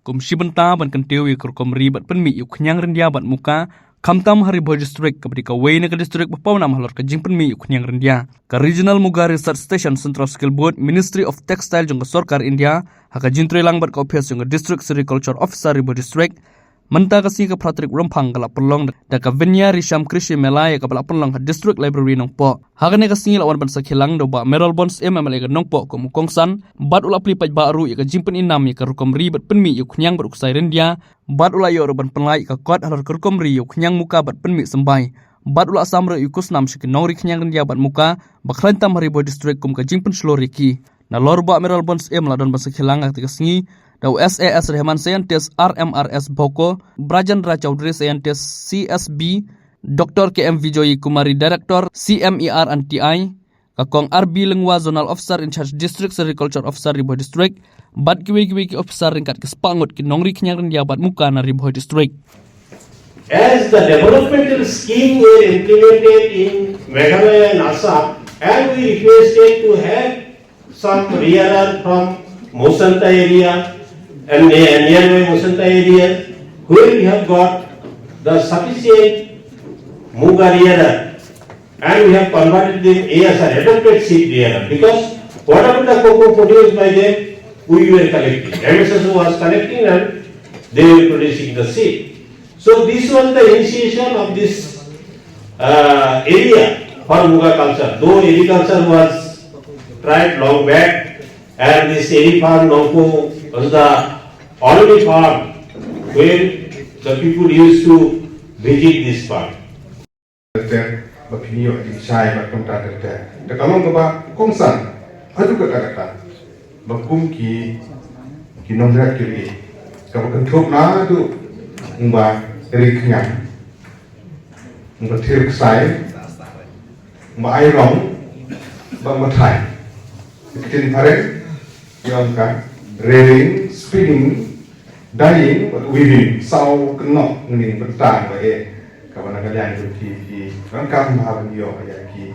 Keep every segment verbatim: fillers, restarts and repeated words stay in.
kum shi bynta ban kyntiew ïa ka rukom ri bad pynmih ïa u khñiang ryndia bad muka, khamtam ha Ri Bhoi District, kaba dei kawei na ka district ba pawnam halor ka jingpynmih ïa u khñiang ryndia. Ka Regional Muga Research Station, Central Skill Board, Ministry of Textile jong ka Sorkar India, ha ka jingtrei lang bad ka ophis jong ka District Sericulture Officer Ri Bhoi District, mynta ka sngi ka phra tarik Rymphang ka la pynlong da ka Vinya Risham Krishi Mela, ïa kaba la pynlong ha District Library Nongpoh. Ha kane ka sngi la wan ban sakhi lang da u Bah Mayralborn Syiem, M L A ka Nongpoh, kum u kongsan, bad u la plie paidbah ruh ïa ka jingpynim ïa ka rukom ri bad pynmih ïa u khñiang bad u ksai ryndia, bad u la ïoh ruh ban pynlait ïa ka kot halor ka rukom ri ïa u khñiang muka bad pynmih symbai. Bad u la sam ruh ïa u khusnam sha ki nongri khñiang ryndia bad muka ba khlaiñ tam ha Ri Bhoi District kum ka jingpynshlur ïa ki. Nalor u Bah Mayralborn Syiem la don ban sakhi lang ha kata ka sngi da u S A S Rehman, scientist R M R S Bhoko, Brajendra Chaudhary, scientist C S B, Doctor K M Vijoy Kumari, Director C M E R and T I, ka Kong R B Lyngwa, Zonal Officer in Charge District Sericulture Officer Ri Bhoi District, bad kiwei kiwei ki officer ryngkat ki spah ngut ki nongri khñiang ryndia bad muka na Ri Bhoi District. As the developmental scheme were implemented in Meghalaya and Assam, and we requested to have some rearer from Mosanta area and near-, nearby Mosanta areas, where we have got the sufficient muga rearer, and we have converted them as an adopted sheep rearer, because whatever the cocoa produced by them, we were collecting. M S S O was collecting and they were producing the sheep. So this was the initiation of this uh, area for muga culture. Though agriculture was tried long back, and this Eri farm Nongpoh was the only farm where the people used to visit this farm. Ter ter, ba pynïoh jingshai bad kumta ter ter. Te ka long kaba kongsan haduh katta katta, ba kum ki, ki nongrep ki ri, kaba kynthup naduh uba ri khñiang, uba thir ksai, uba ai rong, bad uba thaiñ. Ki ktien phareng ki ong ka rearing, spinning, dyeing bad weaving. Saw kynnoh ngi bynta ba eh, kaba na ka liang jong ki, ki donkam bha ban ïoh ïa ki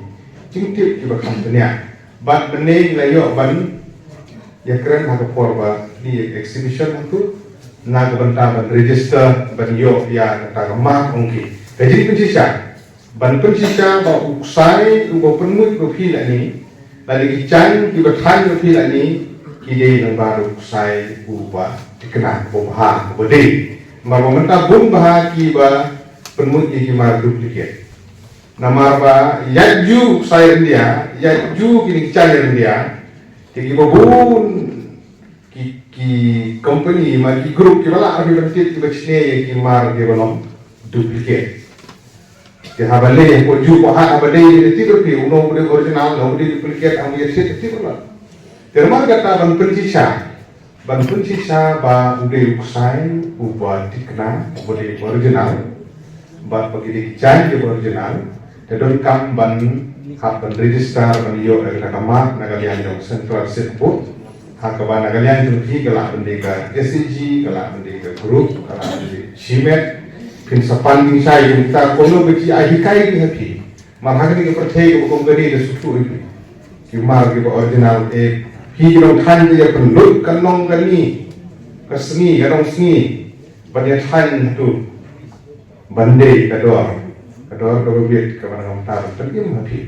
jingtip kiba kham bniah. Bad mynne la ïoh ban ïakren ha ka por ba ki exhibition hato, na ka bynta ban register ban ïoh ïa kata ka mark, ong ki. Ka jingpynshisha, ban pynshisha ba u ksai uba pynmih ba phi lane, lane ki jaiñ kiba thaiñ ba phi lane, ki dei lyngba da u ksai uba thikna, uba bha, uba dei. Namar ba mynta bun bha kiba pynmih ïa ki mark duplicate. Namar ba ïaid ju u ksai ryndia, ïaid ju kine ki jaiñ ryndia, te kiba bun ki, ki company, ma ki group kiba lah ruh ban tip, kiba shne ïa ki mark kiba long duplicate. Te haba leh hapoh ju hapoh hat, haba dei, te tip ruh phi uno uba dei original, uno uba dei duplicate, haba ïa tip, tip ruh. Te namar kata ban pynshisha, ban pynshisha ba u dei u ksai uba thikna, uba dei original, bad ba ki dei ki jaiñ kiba original, te donkam ban hap ban register ban ïoh ïa kata ka mark na ka liang jong Central Seed Board. Ha kaba na ka liang jong phi ka lah ban dei ka S H G, ka lah ban dei ka group, ka lah ban dei shimet. Phin sa pan jingshai jong kita, kumno ba ki ai hikai ki ha phi. Mar ha kane ka pyrthei kaba kum kane, da shu tuh ïa phi ki mark kiba original, eh, phi ki nongthaiñ, phi ïa pynlut ka nong kane, ka sngi, ka nongsngi, ban ïa thaiñ hato, ban dei ka dor, ka dor kaba bit kaba na ka bynta ban pynim ha phi.